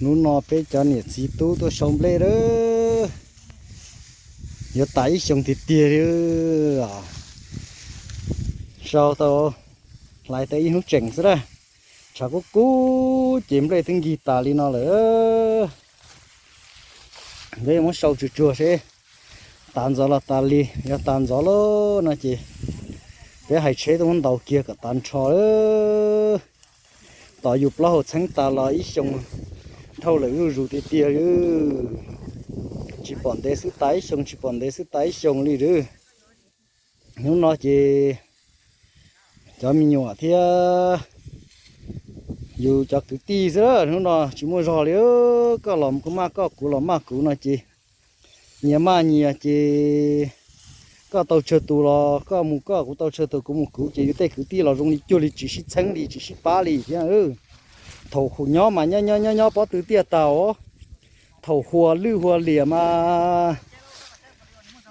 Hnub no peb cov niam txiv tub tuaj sau nplej lawm. Yuav tas ib xyoos tiag tiag li. Sau tau, hlais tau ib hnub tseem xwb na. Tshav kub kub ces nplej twb nkig tas li no lawm. Peb muab sau tsuag tsuag seb tas ntxov los tas li. Yog tas ntxov lawm no ces peb hais tsheb tuaj muab ntaus kiag kom tas nrho lawm. Tos yus plaub hau txheeb tas los ib xyoos dhau lawm zuj zus tiag tiag li. Tsis pom ntev xwb tas ib xyoos, tsis pom ntev xwb tas ib xyoos li lawm. Hnub no ces cov me nyuam thiab yus cov kwv tij xwb, hnub no tsis muaj zog li. Koj los kuv maj koj, kuv los maj kuv no ces nyias maj nyias ces koj tau tsawg tus los koj mus koj, kuv tau tsawg tus kuv mus kuv, ces yus tej kwv tij los zoo li cuag li tsis sib txheeb li, tsis sib pab li thiab. Thaum nyob mas nyob nyob nyob nyob pob tw tiaj tag os. Thaum huas lwj huas liam mas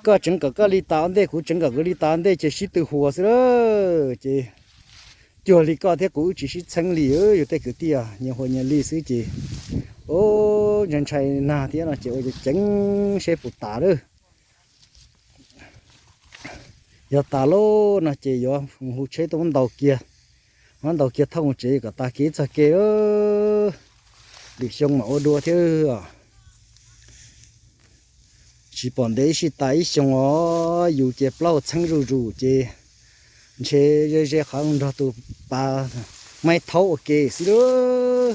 koj tseev kom koj li tas ua ntej, kuv tseev kom kuv li tas ua ntej, ces sib tw huas xwb lawm ces cuag li koj thiab kuv wb tsis sib txheeb li. Yus tej kwv tij nyias huas nyias li xwb ces ntshai ntshai nag thiab no ces ua ceev seb puas tas lawm. Yog tas lawm no ces yuav hu tsheb tuaj muab ntaus kiag, muab ntaus kiag thooj tsev kom tag kev txog kev. Lwm xyoo mam ua dua thiab. Tsis pom ntev ib sij tas ib xyoos os, yus ces plaub hau txheeb zuj zus ces ntshe ze ze qhov nrog tus pas maib thaub ua ke xwb lawm.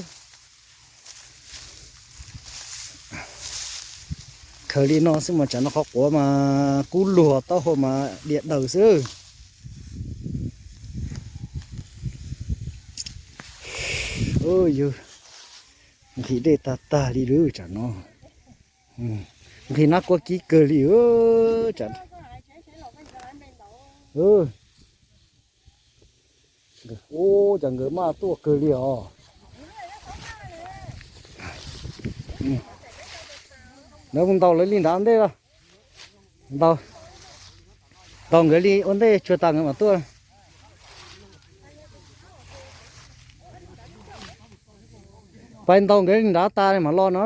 Khaws li no xwb mas tsam no qhov quav mas kub luag, taub hau mas diam daws xwb. Yus nqhis dej tag tag li lawm tsam no. Nqhis nab kuab kib kawg li. Ub, cas nkawd maj tuaj kawg li os. Lawv mus ntaus lawv li nrad ntej los. Ntaus, ntaus nkawd li ua ntej tsuag tas nkawd mam tuaj. Pais ntaus nkawd li nrad tas mam los no.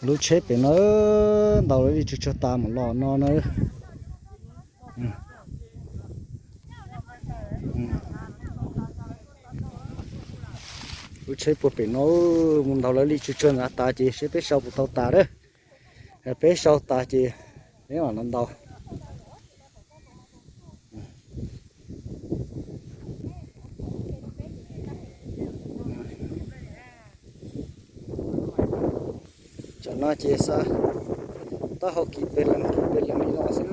Lub tsheb pem no, ntaus lawv li tsuag tsuag tas mam los no na. Lub tsheb puag pem no, mus ntaus lawv li tsuag tsuag nrad tas ces seb peb sau puas tau tas lawm. Peb sau tas ces peb mam los ntaus. Tsam no ces xa taub hau kis pes lees kis pes lees li no xwb.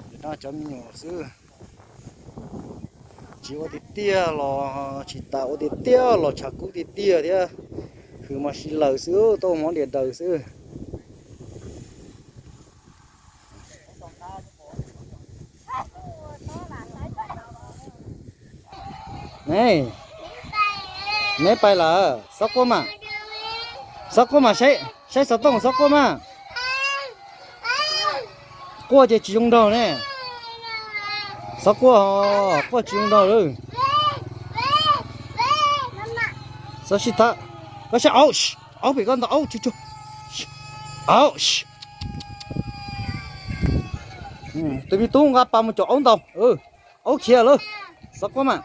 Ces noj cov me nyuam xwb. Tsis ua tiag tiag los tsis tas, ua tiag tiag los tshav kub tiag tiag thiab. Hws mas sib laws xwb, tuaj ua mov diam daws xwb. Ne, neb pais lawm, xob quaj mas, xob quaj mas saib, saib xov tooj xob quaj mas. Quaj ces tsis zoo nraug ne. Xob quaj, quaj tsis zoo nraug lawm. Xob sib thab, koj saib aub, aub pem koj ntaus aub tsuag tsuag. Aub. Tus me tub nqa pas mus caum aub ntaus. Aub khiav lawm. Xob quaj mas.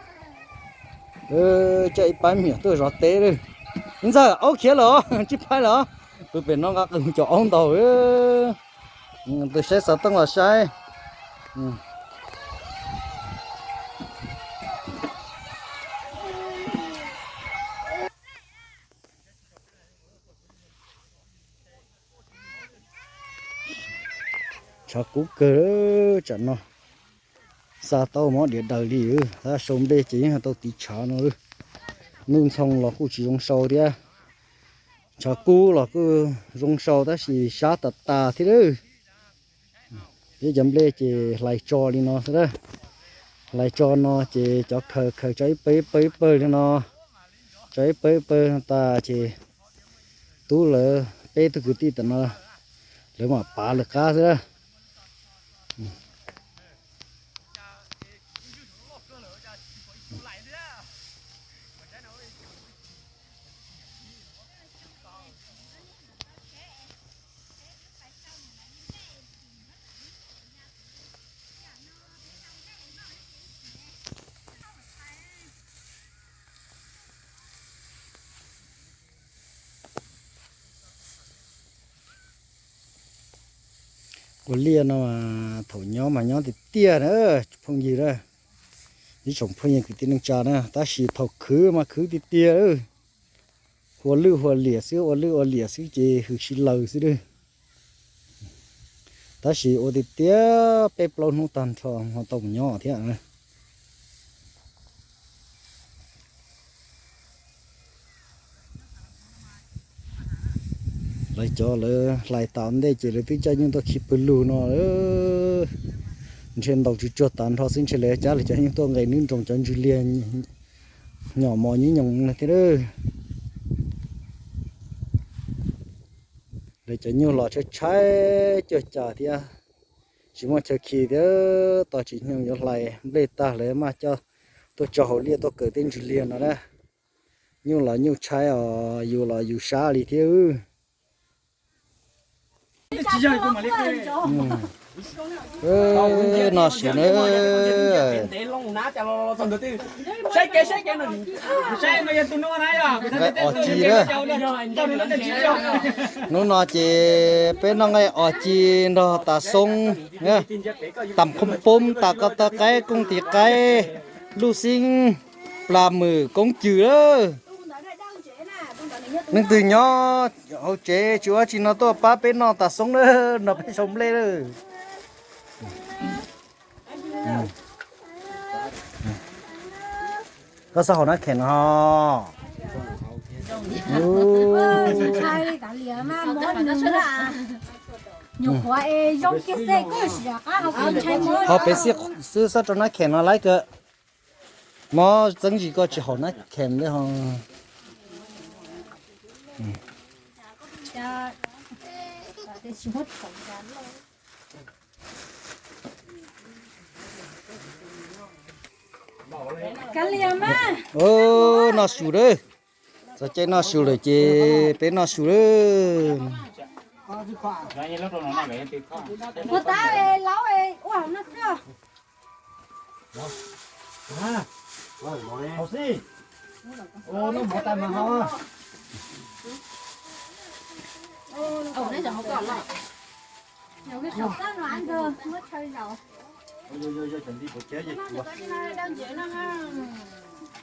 Coj ib pab me nyuam tuaj zov teb lawm. Ntxawg, aub khiav lawm os, tsib phaib lawm os. Tus pem no nqa qws mus caum aub ntaus. Tus saib xov tooj los saib. Tshav kub kawg tsam no. Xa tau mov diav daws li, tab sau nplej ces yeej tau tiv tshav no. Nuj ntxhoo los kuj tsis zoo sau thiab. Tshav kub los kuj zoo sau tab sis sab tas tas thiab lawm. Peb cov nplej ces hlais tso li no xwb. Hlais tso no ces cov khaws khaws tso ib pawg ib pawg ib pawg li no. Tso ib pawg ib pawg tas ces tub lawv peb tug kwv tij tam no lawv mam pav lawv qab xwb. Ua liaj no mas thaum nyob mas nyob tiag tiag na, phooj ywg na, ib tsoom phooj ywg kwv tij neej tsa na, tab sis thaum khwv mas khwv tiag tiag, hua lwj hua liam xwb, ua lwj ua liam xwb ces hws sib laws xwb. Tab sis ua tiag tiag peb plaub hnub tag nrho ho tau mus nyob thiab. Lawv cov lawv hlais tas ntej ces lawv twb caij nyuj tuaj khi pawg lug no. Ntshe ntaus tsuag tsuag tas nrho xwb ntshe lawv cab lawv cov nyuj tuaj nqes nws nroos cov ntsws liag nyom mos nyuj nyoos no thiab. Lawv cov nyuj los tshaib tshaib cuag cas thiab, tsis muaj chaw khi thiab. Tos tsis nyoog yuav hlais nplej tag lawv maj coj tuaj tso hauv liaj tuaj kawm tej ntsws liag no na. Nyuj los nyuj tshaib os, yus los yus sab li thiab. No su na. Nqaij os ci na. Hnub no ces peb noj nqaij os ci nrog tas xoob, tam khoob poob, tas ko taw qaib, kooj tis qaib, luj xib, plas mwm, koob cws lawm. Leej twg nyob hauv tsev tsis ua dab tsi no tuaj pab peb noj tas xoob lawm no, peb sau nplej lawm. Koj xav haus nab khem no? Ho pem xwb xwb, xab rau nab khem no laib kawg. Mob txeeb zis koj tsis haus nab khem li ho. Noj su lawm. Txog caij noj su lawm ces peb noj su lawm.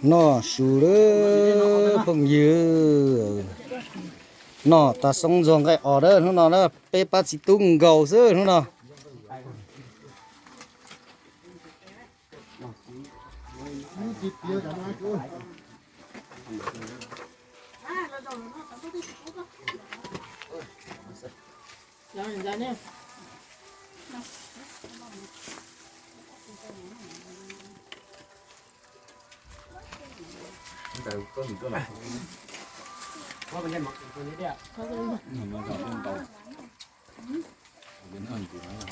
Noj su lawm phooj ywg. Noj tas xoob ntxuag nqaij os lawm hnub no na, peb pab txiv tub nkaus xwb hnub no.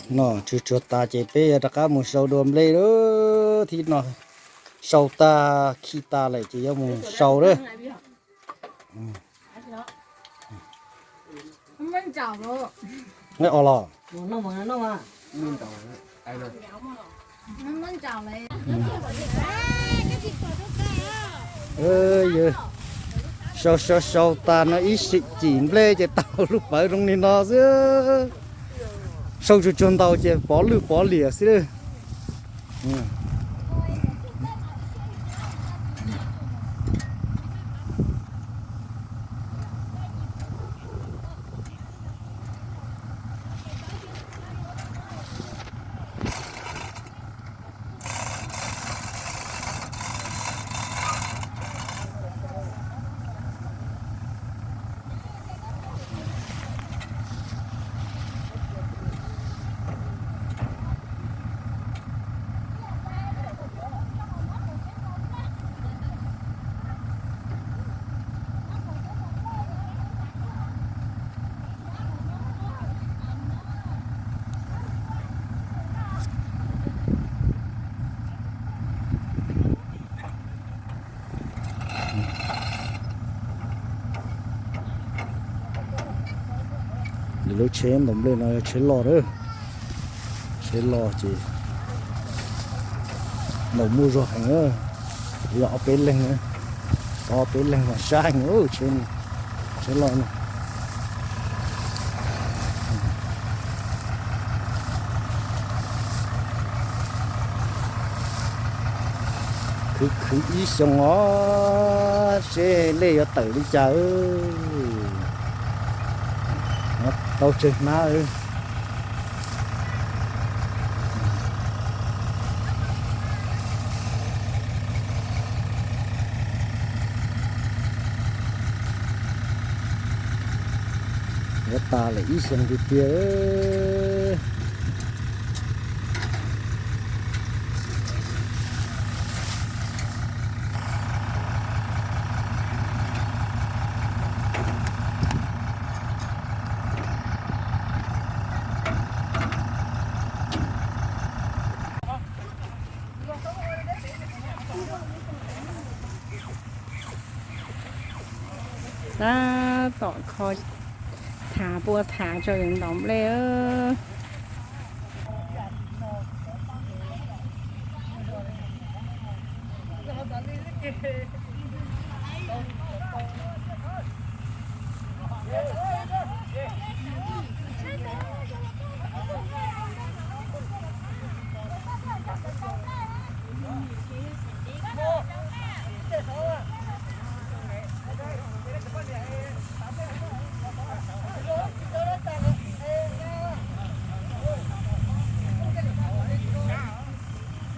Noj tsuag tsuag tas ces peb yuav rov qab mus sau dua nplej lawm. Thib no sau tag khi tas lawm ces yuav mus sau lawm. Nqaij os los? Sau sau sau tas no ib sim cim nplej ces tau lub pawv zoo li no xwb. Sau tsuag tsuag ntau ces pov lwj pov liam xwb. Lub tsheb ntaus nplej no yog tsheb loj lawm, tsheb loj ces ntaus muaj zog heev, yog ob peb leeg, ob peb leeg mas sab heev, tsheb, tsheb loj no. Khwv khwv ib xyoos os, seb lej yuav tawm li cas. Tau tsawg hnab. Yuav tas lawm ib xyoos tiag tiag. Tab tom kho, tham pua tham tso, yuav ntaus nplej.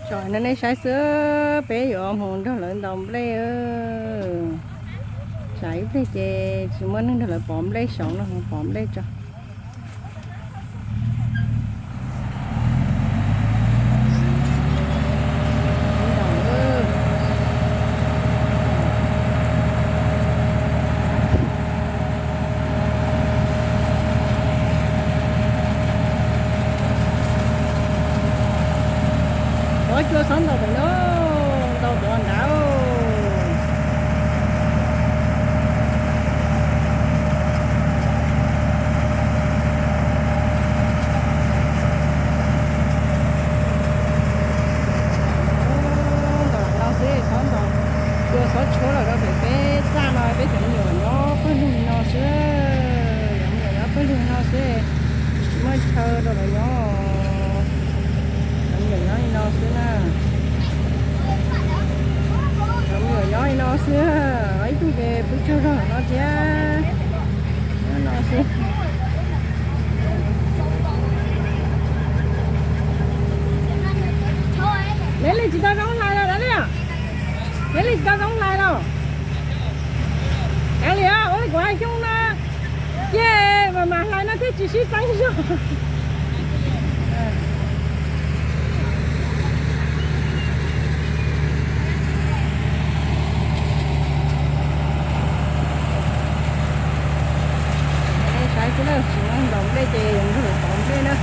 Tsom no nej saib xwb, peb yuav mus nrog lawv ntaus nplej. Tsam ib pliag ces tsis muaj neeg nrog lawv pov nplej saud no, pov nplej tso. Cov cua xob ntaus pem no, ntaus cov nrad. Ntaus no xwb, xob ntaus, cua xob tshuab los rau pem peb txaj no, peb cov me nyuam nyob pawg lug no xwb, cov me nyuam nyob pawg lug no xwb, tsis muaj chaw rau lawv nyob. Cov me nyuam nyob li no xwb na. Cov me nyuam nyob li no xwb, ib tug ces pw tsaug zog no thiab. Nyob no xwb. Neb li tsis tau zoo hlais los dab li? Neb li tsis tau zoo hlais los? Kav liam, ua li kuv hais xyoo no, ces mas mas hlais no thiaj tsis sib txeeb zog. Saib xwb na, tsis muaj ntaus nplej ces yuav nrog lawv pov nplej na.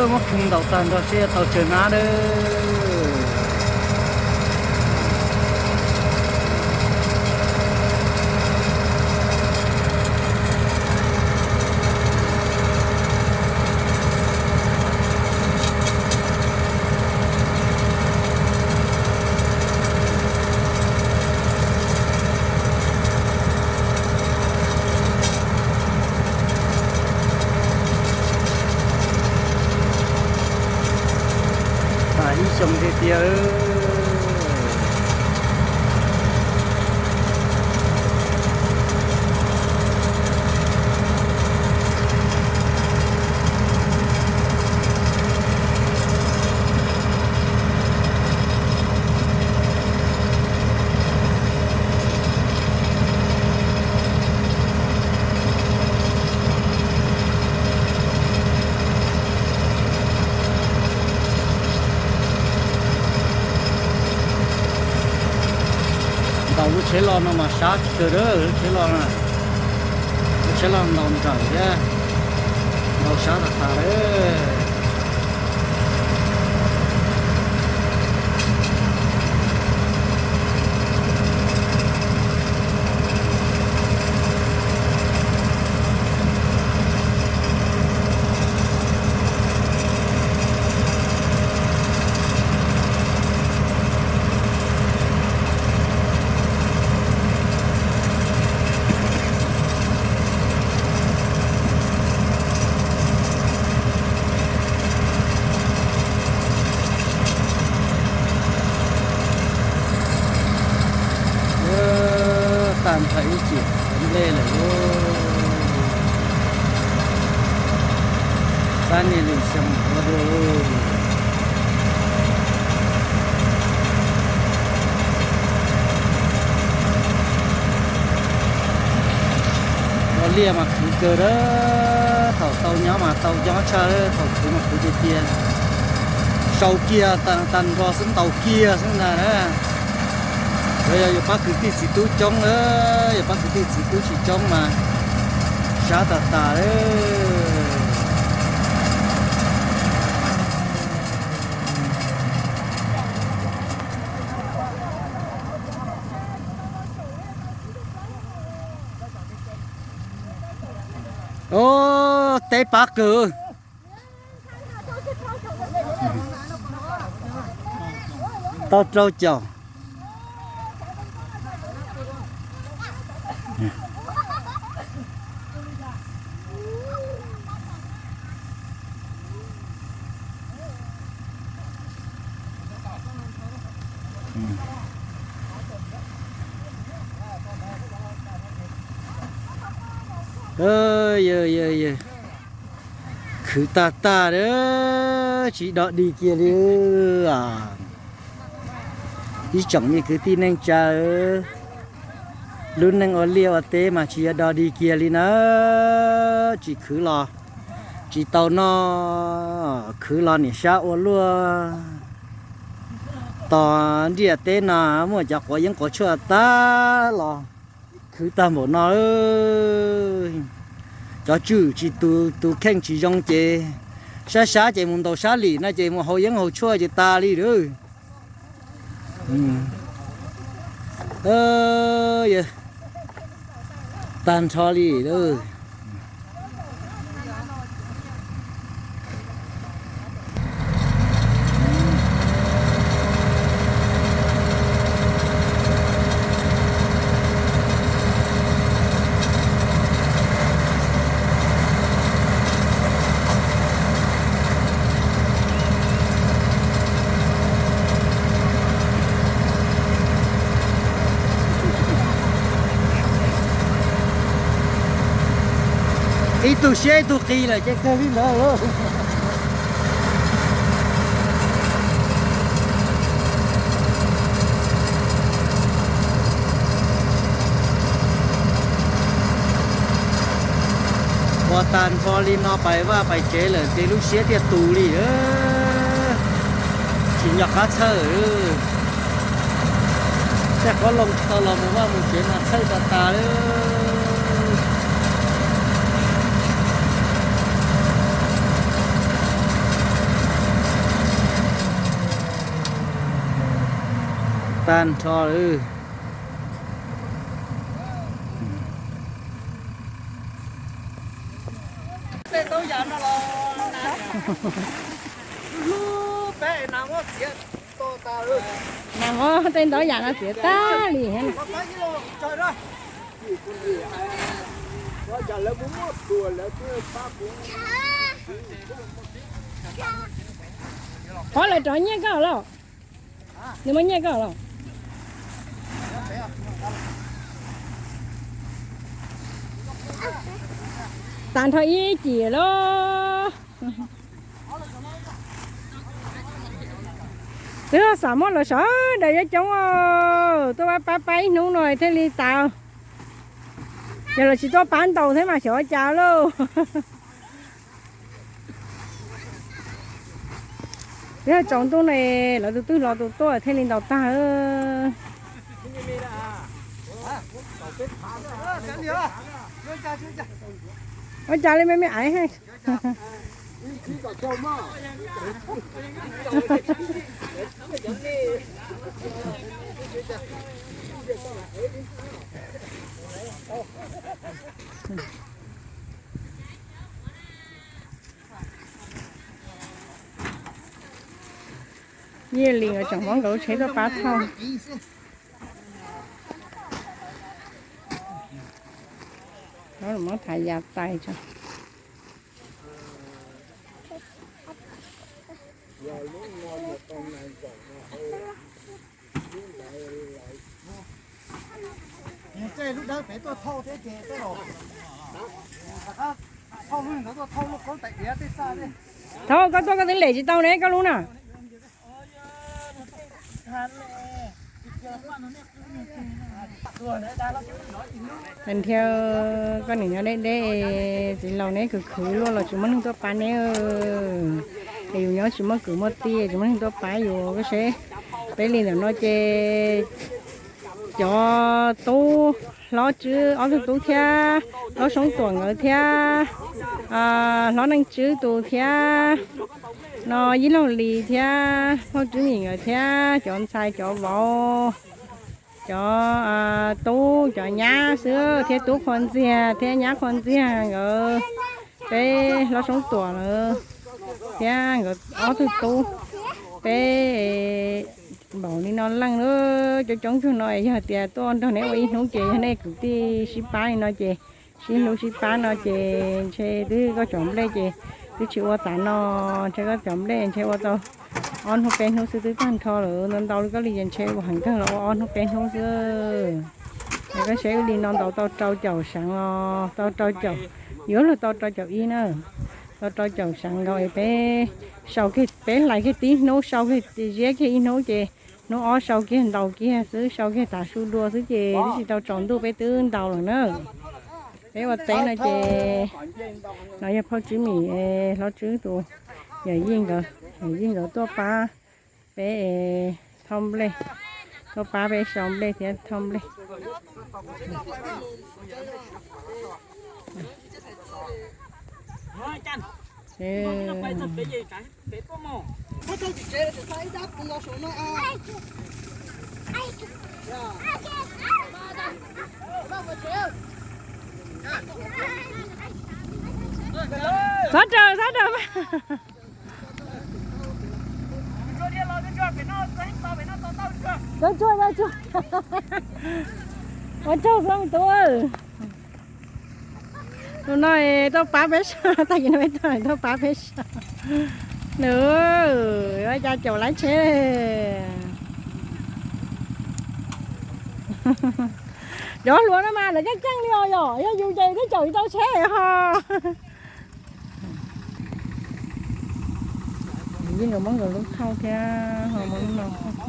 Muab khw ntaus tag nrho seb tau tsawg hnab dab. Tiag tiag. Ntaus lub tsheb loj no mas sab tsis kawg, lub tsheb loj na, lub tsheb loj ntaus nrawm thiab, ntaus sab tas tas li. Tag nrho ib tsim nplej lawm lauj. Pab niag Lis Xyooj ua dua lauj. Ua liaj mas khwv kawg dab, thaum tau nyob mas tau nyob tshaj, thaum khwv mas khwv tiag tiag. Sau kiag tag nrho xwb, ntaus kiag xwb ntag na. Yog yuav pab kwv tij txiv tub coob, yuav pab kwv tij txiv tub tsis coob mas sab tas tas li. Ub, teb pab kawg. Tau rau caum. Yawg, yawg, yawg, khwv tag tag, tsis do dig kiag li. Ib tsoom me kwv tij neej tsa, lub neej ua liaj ua teb mas tsis yog do dig kiag li na. Tsis khwv los tsis tau noj, khwv los niam sab ua luaj. Tos ntiaj teb no muaj cov quav yeeb quav tshuaj tag los khwv tag npaum no. Cov tswm tsis tus, tus kheej tsis zoo ces sab sab ces mus ntaus sab lim no ces mus haus yeeb haus tshuaj ces tas li lawm. Tag nrho li lawm. Ib tug siab ib tug qis lawm ces kawg li ntawd lauj. Ua tag nrho li no pais vaj pais tsev lawm ces lub siab thiaj tus li. Tsis nco qab txhawj. Tej qoob loo tsis tau los mus vaj mus tsev mas txhawj tas tas li. Tag nrho lawm. Tej ntau yam no los, peb na muab txiav to tas lawm. Nas muab tej ntau yam no txiav tag li thiab. Qhov lawv rov nyiaj koj los. Nws muaj nyiaj koj los? Tag nrho ib cim lauj. Twb xav muab los sawv daws coob coob, tuaj pab pab ib hnub no thiaj li tas. Yog lawv tsis tuaj pab ntaus thiab mas xyov ua cas lauj. Twb tsaus ntuj no, lawv tus twg los tus tuaj thiaj li ntaus tag. Ua cas li me me aiv. Yij Lis nkawd tseem muab nkawd lub tsheb tuaj pab thauj. Muab thav ya tais tso. Thaub, koj tuaj koj twb lem tsis tau ne koj lub na. Nrhiav koj niam nyob deb deb, txiv laus neb khwv khwv luaj los tsis muaj neeg tuaj pab neb. Es yus nyob tsis muaj kwv muaj tij tsis muaj neeg tuaj pab yus koj seb. Peb li ntawm no ces cov tub Hlob Tswb ob tug tub thiab, Hlob Soob Tuam nkawd thiab, Hlob Neej Tswb tus thiab, no Yij Laug Lis thiab, Phauj Tswb Mim nkawd thiab, cov ntxhais cov vauv, cov tub cov nyab xwb thiab, tub Qhua Ntxiag thiab nyab Qhua Ntxiag nkawd, peb Hlob Soob Tuam lawm thiab nkawd ob tug tub, peb npaum li no leej lawm coob coob tug no. Yog tias tuaj nrog neb ua ib hnub ces yog nej kwv tij sib pab li no ces, sib hlub sib pab no ces ntshe twb koj cov nplej ces twb tsis ua tas no, ntshe koj cov nplej ntshe ua tau ob hnub peb hnub xwb twb tag nrho lawm. Ntau ntau li koj li ces ntshe ua heev kawg los ua ob hnub peb hnub xwb. Es koj saib li no ntaus tau rau caum seev os, tau rau caum, yuav luag tau rau caum ib na, tau rau caum seev nkaus es peb sau kiag, peb hlais kiag tib hnub, sau kiag ziab kiag ib hnub ces hnub ob sau kiag ntaus kiag xwb, sau kiag tav su dua xwb ces twb tsis tau tsaus ntuj peb twb ntaus lawm na. Peb ua teb no ces no yog Phauj Tswb Mim, Hlob Tswb tus, yawm yij nkawd, yawm yij nkawd tuaj pab peb thauj nplej, tuaj pab peb sau nplej thiab thauj nplej. Xov raws, xov raws. Ua tsaug xwb me tub. Tus no tuaj pab peb sau, tag kis no peb tuaj tuaj pab peb sau. Nws ua cas caum lawv tsheb. Cov hluas no mas lawv keej keej li os, yog yus ces twb caum tsis tau tsheb ho. Yeej nkawd muab nkawd lub thauj thiab ho muab lub no thauj.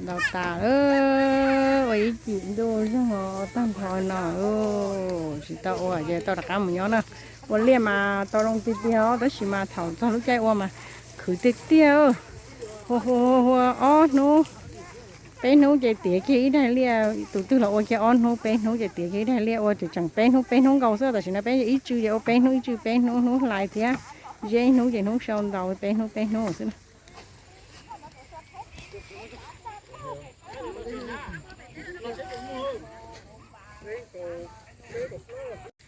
Ntaus tas, ua ib cim ntuj zeeg tag nrho no, tsis tau ua ces tau rov qab mus nyob na. Ua liaj mas tau zoo tiag tiag os, tab sis mas thaum txog lub caij ua mas khwv tiag tiag. Ua, ua ob hnub peb hnub ces tiav kiag ib daig liaj, tus twg los ua kiag ob hnub peb hnub ces tiav kiag ib daig liaj, ua tseem peb hnub peb hnub nkaus xwb. Tam sim no peb ib tsw ces ua peb hnub ib tsw, peb hnub, hnub hlais thiab ziab ib hnub ces hnub sau ntaus, peb hnub peb hnub xwb na.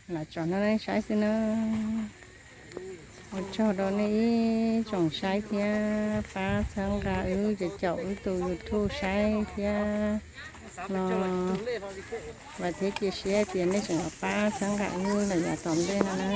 Lam tsom no nej saib xwb na. Ua tsaug rau nej ib tsoom saib thiab pab txhawb nqa wb, caum wb tus YouTube saib thiab los, vam thiab cia siab tias nej tseem los pab txhawb nqa wb lawm yav tom ntej no na.